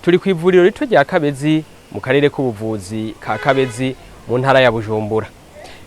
Turi ku ivuriro rito rya Kabezi mu karere k'ubuvuzi ka Kabezi mu ntara ya Bujumbura.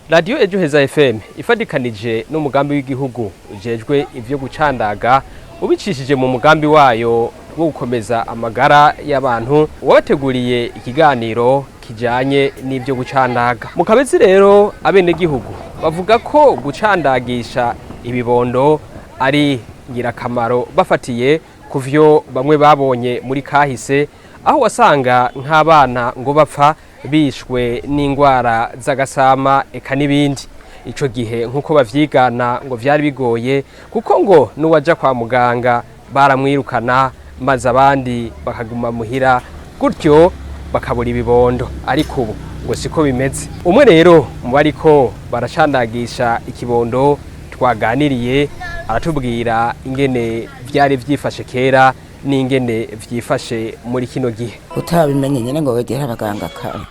Radiyo Ejo Heza FM ifadikanije n'umugambi w'igihugu ujejwe ivyo gucandaga ubicishije mu mugambi wayo wo gukomeza amagara y'abantu, wabateguriye ikiganiro kijanye n'ivyo gucandaga. Mu Kabezi rero, abenegihugu bavuga ko gucandagisha ibibondo ari ngirakamaro, bafatiye ku vyo bamwe babonye muri kahise, aho wasanga nk'abana ngo bapfa bishwe n'indwara z'agasama eka n'ibindi. Ico gihe, nk'uko bavyigana, ngo vyari bigoye, kuko ngo n'uwaja kwa muganga baramwirukana, maze abandi bakaguma muhira gutyo bakabura ibibondo. Ariko ubu ngo siko bimeze. Umwe rero mu bariko baracandagisha ikibondo twaganiriye aratubwira ingene vyari vyifashe kera n'ingene vyifashe muri kino gihe. Utabimenye nyine ngo wegere abaganga kare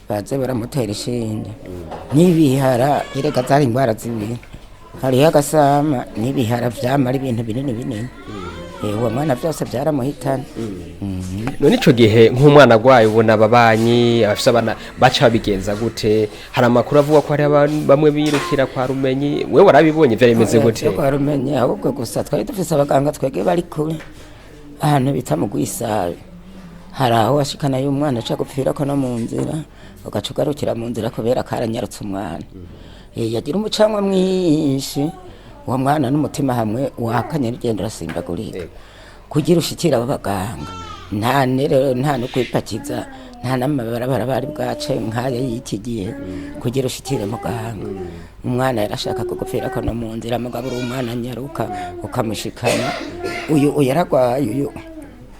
baze baramutera ishinge n'ibihara. Erega zari indwara zibiri: hariho agasama n'ibihara, vyama ari ibintu binini binini. Uwo mwana vyose vyaramuhitana. None ico gihe nk'umwana agwaye, ubona ababanyi abafise abana baca babigenza gute? Hari amakuru avuga ko hari bamwe birukira kwa rumenyi. Wewe warabibonye, vyari bimeze gute? Kwa rumenyi, ahubwo gusa twari dufise abaganga twebwe bari kure, ahantu bita mu Gwisabe. Hari aho washikanayo umwana aca gupfirako no mu nzira, ugaca ugarukira mu nzira kubera karanyarutse umwana. Yagira umucanwa mwinshi uwo mwana, n'umutima hamwe wakanye n'ugenda urasimbagurika kugira ushikire abo baganga. Nta rero, nta no kwipakiza, nta n'amabarabara bari bwace nk'aya y'iki gihe kugira ushikire muganga. Umwana yarashaka kugupfirako no mu nzira, mugabo uri umwana nyaruka ukamushikana. Uyu yaragwaye, uyu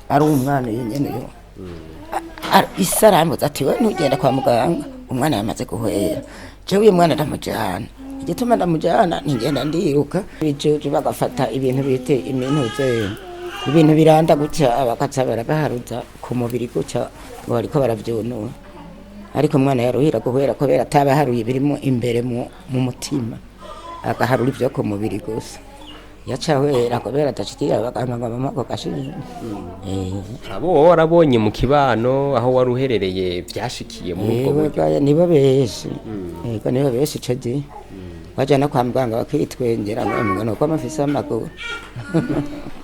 ari umwana, uyu nyene uyu isi arambuza ati: "We ntugenda kwa muganga, umwana yamaze guhwera." Jewe uyu mwana ndamujana, igituma ndamujana ntigenda ndiruka ibijuju, bagafata ibintu bita imintuze, ibintu biranda gutya, bakaca barabaharuza ku mubiri gutya ngo bariko baravyunura. Ariko umwana yaruhira guhwera kubera atabaharuye ibirimo imbere mu mutima, agaharura ivyo ku mubiri gusa. Yaca ahwera kubera adashikira abaganga ngo bamuhe ako gashinge. Abo wowe warabonye mu kibano aho wari uherereye vyashikiye muri ubwo Ewe buryo? Gaya, nibo benshi, yego, nibo benshi. Ico gihe waja no kwa muganga bakitwengera ngo nuko amafise amaguru.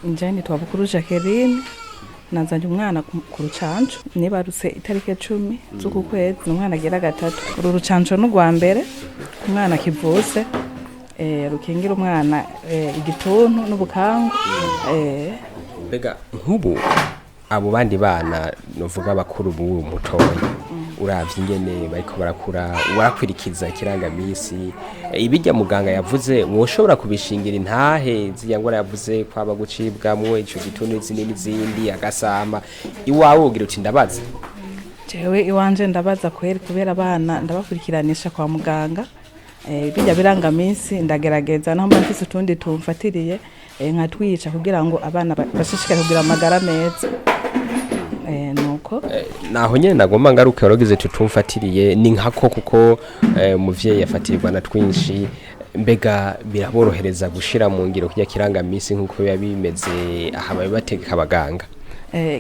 Nje nitwa Bukuru Jacqueline, nazanye umwana ku rucanco. Nibarutse itariki 10 z'uku kwezi, ni umwana agira gatatu. Uru rucanco ni urwa mbere umwana akivutse, rukingira umwana igituntu n'ubukangu. Mbega nk'ubu abo bandi bana, novuga bakuru b'uwo mutoya, uravye ingene bariko barakura, warakwirikiza ikirangamisi, ibirya muganga yavuze mwoshobora kubishingira intahe? Zirya ngwara yavuze kwaba gucibwamwo ico gituntu n'izindi n'izindi, agasama, iwawe wogira uti: "Ndabaza"? Jewe iwanje ndabaza kweri, kubera abana ndabakurikiranisha kwa muganga. Bijya birangaminsi ndagerageza, naho mba mfise utundi tumfatiriye, nkatwica kugira ngo abana bashishikare kugira amagara meza. Nuko. Naho nyene nagomba ngaruke. Waragize tutumfatiriye, ni nkako kuko umuvyeyi yafatirirwa na twinshi. Mbega biraborohereza gushira mu ngiro kirya kirangamisi nk'uko biba bimeze aha babibategeka abaganga?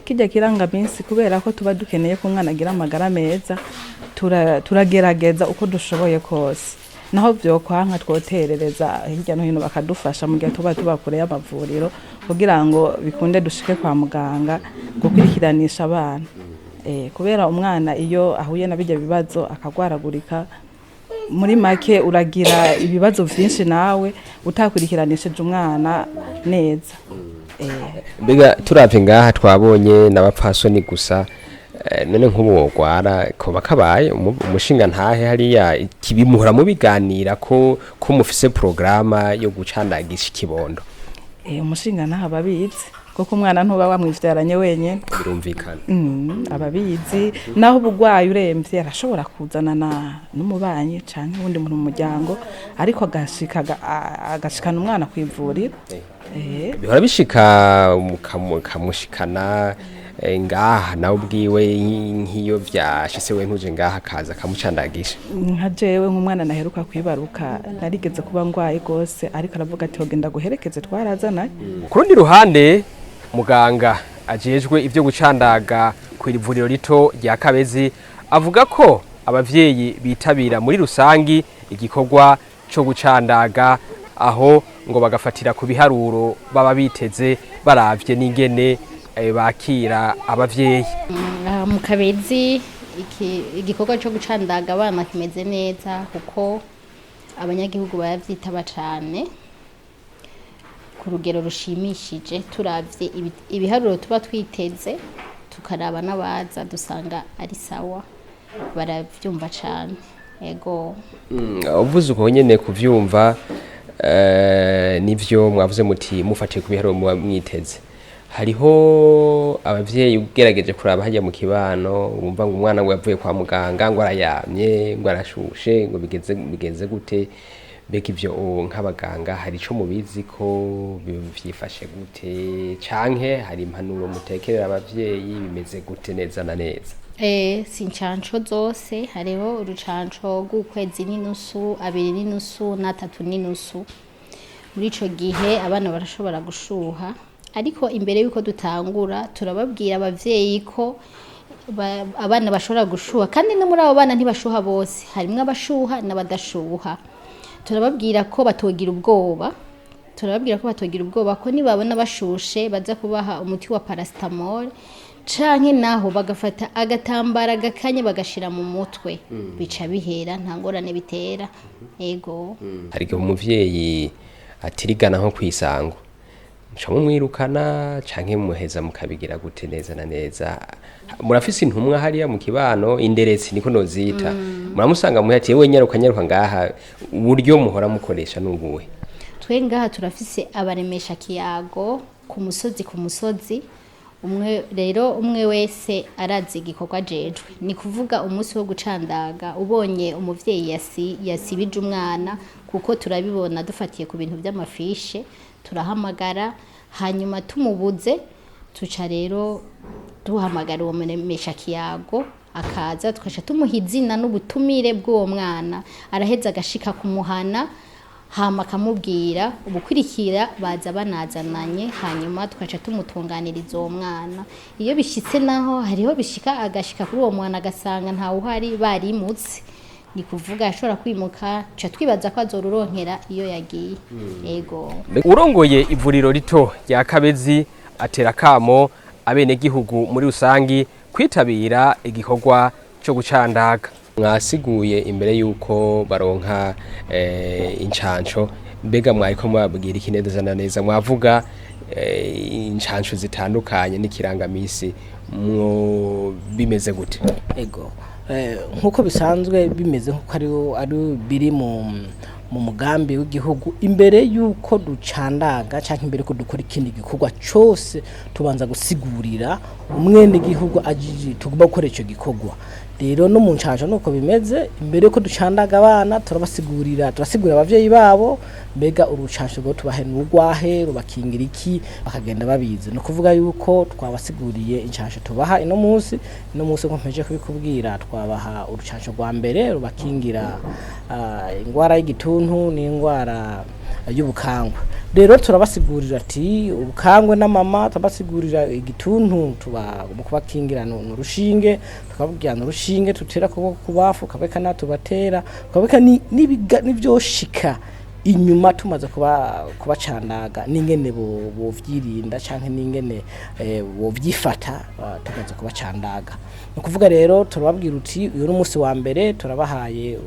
Kijya kirangaminsi, kubera ko tuba dukeneye ko umwana agira amagara meza, turagerageza uko dushoboye kose. Naho vyokwanka, twoterereza hirya no hino bakadufasha mu gihe tuba kure y'amavuriro, kugira ngo bikunde dushike kwa muganga gukurikiranisha abana. Kubera umwana iyo ahuye na bijya bibazo akagwaragurika, muri make uragira ibibazo vyinshi nawe utakurikiranishije umwana neza. Mbega turavye ngaha twabonye n'abapfasoni gusa. None nk'ubu wogwara koba kabaye umushinga ntahe hariya kibimuhora mubiganira ko mufise programa yo gucandagisha ikibondo? Umushinga ntaho ababizi, kuko umwana ntuba wamwivyaranye wenyene. Birumvikana. Ababizi. Naho ubugwayi uremvye, arashobora kuzanana n'umubanyi canke uwundi muntu mu muryango, ariko agashika agashikana umwana kw'ivuriro. Bihora bishika mukamushikana ngaha nawe ubwiwe, nk'iyo vyashitse we ntuje ngaha, akaza akamucandagisha? Nka jewe nk'umwana naheruka kwibaruka, narigeze kuba ngwaye gose, ariko aravuga ati: "Ogenda guherekeze," twarazananye. Ku rundi ruhande, muganga Ajejwe ivyo gucandaga ku ivuriro rito rya Kabezi avuga ko abavyeyi bitabira muri rusangi igikorwa co gucandaga, aho ngo bagafatira ku biharuro baba biteze baravye n'ingene bakira abavyeyi. Aha mu Kabezi igikorwa cyo gucandaga abana kimeze neza, kuko abanyagihugu baravyitaba cane ku rugero rushimishije. Turavye ibiharuro tuba twiteze, tukaraba n'abaza, dusanga ari sawa, baravyumva cane, ego. Uvuze uko nyene kuvyumva, nivyo mwavuze muti mufatiye ku biharuro muba mwiteze. Hariho abavyeyi ugerageje kuraba hajya mu kibano wumva ngo umwana ngo yavuye kwa muganga, ngo arayamye, ngo arashushe, ngo bigeze bigenze gute. Mbega ivyo nk'abaganga hari ico mubizi ko vyifashe gute, canke hari impanuro mutekerera abavyeyi, bimeze gute neza na neza? Si incanco zose. Hariho urucanco rw'ukwezi n'inusu, abiri n'inusu n'atatu n'inusu. Muri ico gihe abana barashobora gushuha, ariko imbere y'uko dutangura turababwira abavyeyi ko abana bashobora gushuha, kandi no muri abo bana ntibashuha bose, harimwo abashuha n'abadashuha. Turababwira ko batogira ubwoba, turababwira ko batogira ubwoba, ko nibabona bashushe baza kubaha umuti wa paracetamol, canke naho bagafata agatambara gakanye bagashira mu mutwe, bica bihera, nta ngorane bitera, ego. Hari igihe umuvyeyi atirigana nko kwisango, muca mumwirukana canke muheza mukabigira gute neza na neza? Murafise intumwa hariya mu kibano, inderetsi niko nozita, muramusanga muhe ati: "Yewe, nyaruka, nyaruka ngaha." Uburyo muhora mukoresha nubuhe? Twe ngaha turafise abaremesha kiyago ku musozi ku musozi. Umwe rero, umwe wese arazi igikorwa ajejwe. Ni kuvuga umunsi wo gucandaga, ubonye umuvyeyi yasibije umwana, kuko turabibona dufatiye ku bintu by'amafishe, turahamagara, hanyuma tumubuze tuca rero duhamagara uwo muremesha kiyago akaza, tukaca tumuha izina n'ubutumire bw'uwo mwana. Araheza agashika kumuhana, hama akamubwira ubukurikira, baza banazananye, hanyuma tukaca tumutunganiriza uwo mwana. Iyo bishitse naho, hariho bishika agashika kuri uwo mwana agasanga ntawe uhari, barimutse, ni kuvuga ashobora kwimuka, tuca twibaza ko azoruronkera iyo yagiye, ego. Urongoye ivuriro rito rya Kabezi atera kamo abenegihugu muri rusangi kwitabira igikorwa cyo gucandaga. Mwasiguye imbere yuko baronka incanco, mbega mwariko mwabwira iki neza na neza? Mwavuga incanco zitandukanye n'ikirangamisi, mwo bimeze gute? Ego, nkuko bisanzwe bimeze, nkuko ari biri mu mugambi w'igihugu, imbere yuko ducandaga canke imbere yuko dukora ikindi gikorwa cose, tubanza gusigurira umwene gihugu ajiji tugomba gukora ico gikorwa. Rero no mu ncanco nuko bimeze. Imbere yuko ducandaga abana turabasigurira, turasigurira abavyeyi babo mbega urucanco rwo tubahe n'urwahe, rubakingira iki, bakagenda babizi. No kuvuga yuko twabasiguriye incanco tubaha ino munsi. Ino munsi, nko mpeje kubikubwira, twabaha urucanco rwa mbere rubakingira ingwara y'igituntu n'ingwara y'ubukangwe. Rero turabasigurira ati ubukangwe n'amama, turabasigurira igituntu tuba mu kubakingira ni urushinge, tukababwira ni urushinge tutera kuboko kubafu, kabeka na tubatera kabeka n'ivyoshika inyuma tumaze kuba kubacandaga, n'ingene bovyirinda canke n'ingene bovyifata tumaze kubacandaga. Ni ukuvuga rero turababwira uti uyu ni umunsi wa mbere turabahaye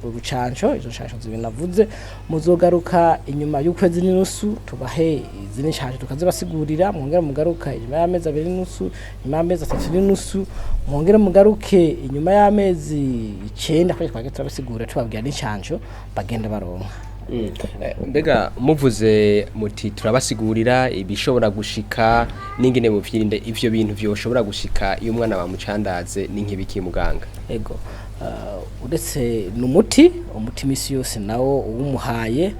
urucanco, izo ncanco zibiri navuze, muzogaruka inyuma y'ukwezi n'inusu tubahe izindi ncanco, tukazibasigurira, mwongere mugaruka inyuma y'amezi abiri n'inusu, inyuma y'amezi atatu n'inusu, mwongere mugaruke inyuma y'amezi 9, kuko twagiye turabasigurira, tubabwira n'incanco bagenda baronka. Mbega muvuze muti turabasigurira ibishobora gushika n'ingene buvyirinda, ivyo bintu vyoshobora gushika iyo umwana bamucandaze ni nk'ibiki, muganga? Ego, uretse n'umuti, umuti imisi yose nawo uwumuhaye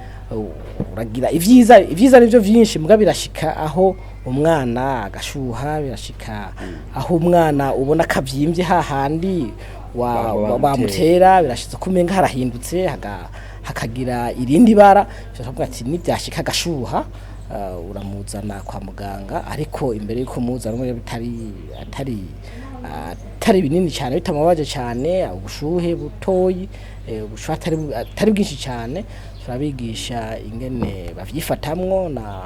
uragira ivyiza, ivyiza nivyo vyinshi, muga birashika aho umwana agashuha, birashika aho umwana ubona kavyimbye hahandi bamutera, birashitse kumenga harahindutse hakagira irindi bara. Tukavuga ati nibyashika agashuha. Uramuzana kwa muganga, ariko imbere yuko umuzana umwe bitari atari binini cyane, bitamubabaje cyane, ubushuhe butoyi, ubushuhe atari bwinshi cyane, turabigisha ingene bavyifatamwo na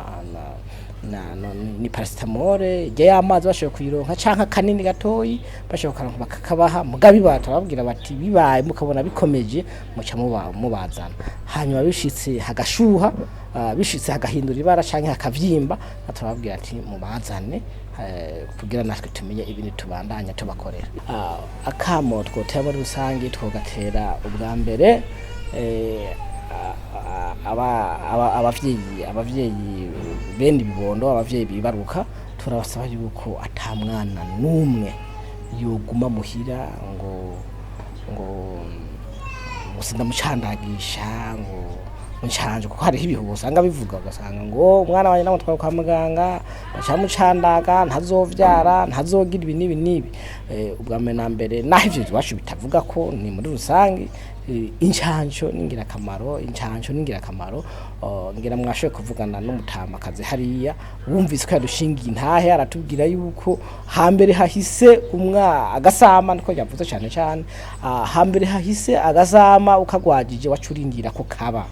ni paracetamol ijya y'amazi bashoboye kuyironka, canke akanini gatoyi bashoboye kukaronka bakakabaha. Mugabe turababwira bati bibaye mukabona bikomeje, muca mubazana. Hanyuma bishitse hagashuha, bishitse hagahindura ibara canke hakavyimba, turababwira ati mubazane, kugira natwe tumenye ibintu tubandanya tubakorera. Akamo twotera muri rusange, twogatera ubwa mbere abavyeyi bene ibibondo, abavyeyi bibaruka, turabasaba yuko ata mwana n'umwe yoguma muhira ngo sindamucandagisha, ngo nshanje, kuko hariho ibihuha usanga bivuga, ugasanga ngo umwana wanjye namutwaye kwa muganga bacamucandaga ntazovyara, ntazogira ibi n'ibi n'ibi. Ubwa mbere na mbere, naho ivyo iwacu bitavuga ko ni muri rusange, incanco ni ingirakamaro, incanco ni ingirakamaro. Ngira mwashoboye kuvugana n'umutamakazi hariya, wumvise ko yadushingiye intahe, aratubwira yuko hambere hahise umwa agasama, niko yavuze cyane cyane, hambere hahise agasama ukagwajije wacurindira ko kaba.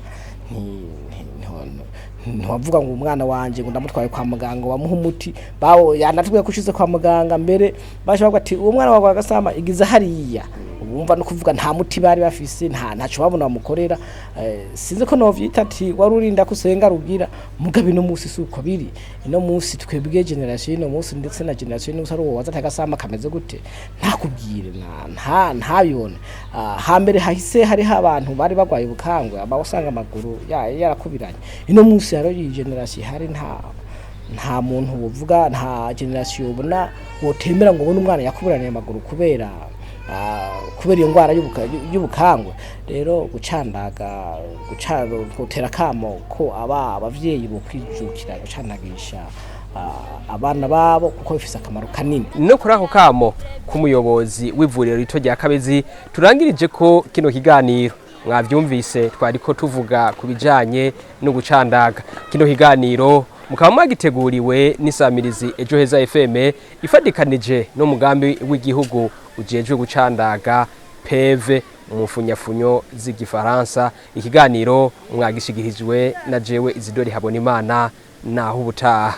Ntiwavuga ngo umwana wanje ngo ndamutwaye kwa muganga bamuha umuti bawo. Yanatubwiye ko ushize kwa muganga mbere baje bavuga ati uwo mwana wawe agasama igize hariya, ubumva no kuvuga nta muti bari bafise, ntaco babona bamukorera. Sinzi ko novyita ati wari urinda ko usenga rugira mugabe. No musi suko biri ino musi, twebwe generation ino musi ndetse na generation ino ari uwo waza atagasama kameze gute ntakubwire na nta ntabibone. Hambere hahise hariho abantu bari bagwaye ubukangwe, aba usanga amaguru yarakubiranye. Ino musi hariho iyi generation hari nta muntu wovuga, nta generation ubona wotemera ngo ubone umwana yakuburaniye amaguru kubera iyo ndwara y'ubukangwe. Rero gucandaga, gutera kamo ko aba abavyeyi bokwijukira gucandagisha abana babo, kuko bifise akamaro kanini. No kuri ako kamo k'umuyobozi w'ivuriro rito rya Kabezi turangirije ko kino kiganiro. Mwavyumvise, twariko tuvuga ku bijanye no gucandaga. Kino kiganiro mukaba mwagiteguriwe n'isamirizi Ejo Heza FM ifadikanije n'umugambi w'igihugu ujejwe gucandaga, PEV mu mfunyafunyo z'igifaransa. Ikiganiro mwagishigirijwe na jewe Izidori Habonimana. Naho ubutaha.